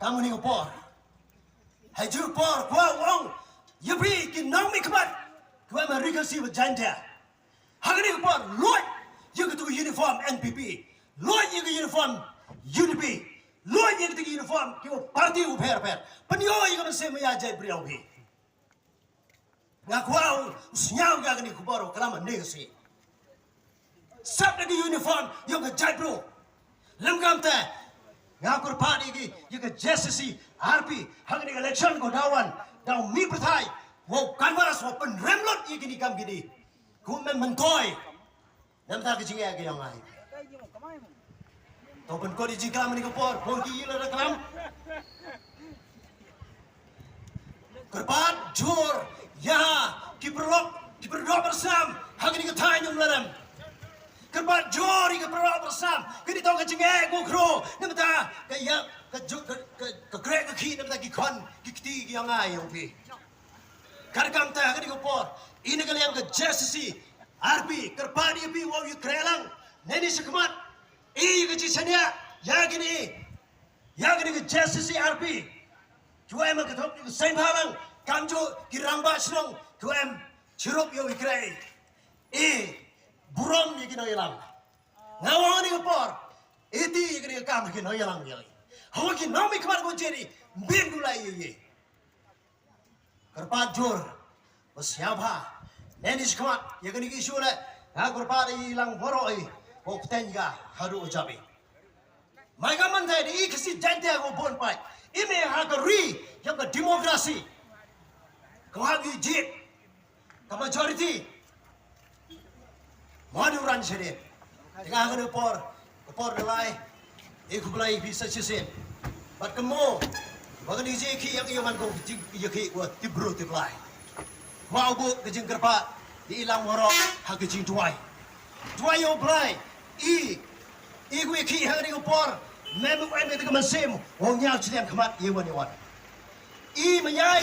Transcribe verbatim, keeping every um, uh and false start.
Kam kane ka por, ha ju por kwah u ong ïa phi ki nongmihkhmat kiba em ha Ri Khasi bad Jaintia. Ha kane ka por luid ïa katu ka uniform N P P, luid ïa ka uniform U D P, luid ïa katu ka uniform kiba party u pher pher. Pynïoh ïa ka mynsiem ïa jaitbynriew phi. Nga kwah u sñiaw ïa kane ka khubor u klam ne ka si. Sap da ki uniform ïong ka jaitbru. Lem kam te nga kyrpad ïa ki, ïa ka J C C R P ha kane ka election ko dawan daw mi pyrthai. Wow kanwas wow pynrem lut ïa kine kam kine. Ku men myntoi. Namar ka jingeh ka ïong ai. To pynkut ïa jingklam ni ka por, bun ki ïa la da klam. Kyrpad jur ïa ki paralok, ki paralok barsnam ha kane ka thaiñ Umlarem. Kyrpad jur ïa ki paralok barsnam, kane to ka jingeh ko khro, namar ka ïa ka ju ka ka kreh ka khi namar ki khon ki kti ki ïong ai ïong phi. Ka dei kam te ha kane ka por, ïa kane ka liang ka J C C R P kyrpad ïa phi wow ïa kreh lang ne ni shakhmat. Ïa ka jingshaniah ïa kine, ïa kine ki J C C R P. Kiwa em ha ka thok ki seng bhalang, kamjooh ki rangbah shnong kiwa em chirup ïa u i krei. I burom ïa ki nongïalam. Nga wan ha kane ka por, iti ïa kine ki kam ki nongïalam ïa. Hawa ki nongmihkhmat ko jeri, mbin ko lai ïa ïa. Kyrpad jur ba sñiawbha ne ni shakhmat ïa kane ki issue le. Nga kyrpad ïa i lang waroh i ko pteng ka haduh u jabi. Mai ka man dei i Khasi Jaintia ko bun paid i me ha ka ri ïa ka democracy. Ko ha ki jied ka majority. Manu ran shadien. Tengah kene por, ka por da lai. E khublei phi sa shisien. Bad kamo ba kane jingïakhih ïa ka ïa man ko jingïakhih wa tip bru tip lai. Kwah u buh ka jingkyrpad ïa i lang waroh ha ka jingduwai. Duwai ïa u Blai. I i ku ïakhih ha kane ka por. Mem u em ïa ka mynsiem wa u ñiaw chilian khmat ïa wan ïa wan. I ma ïai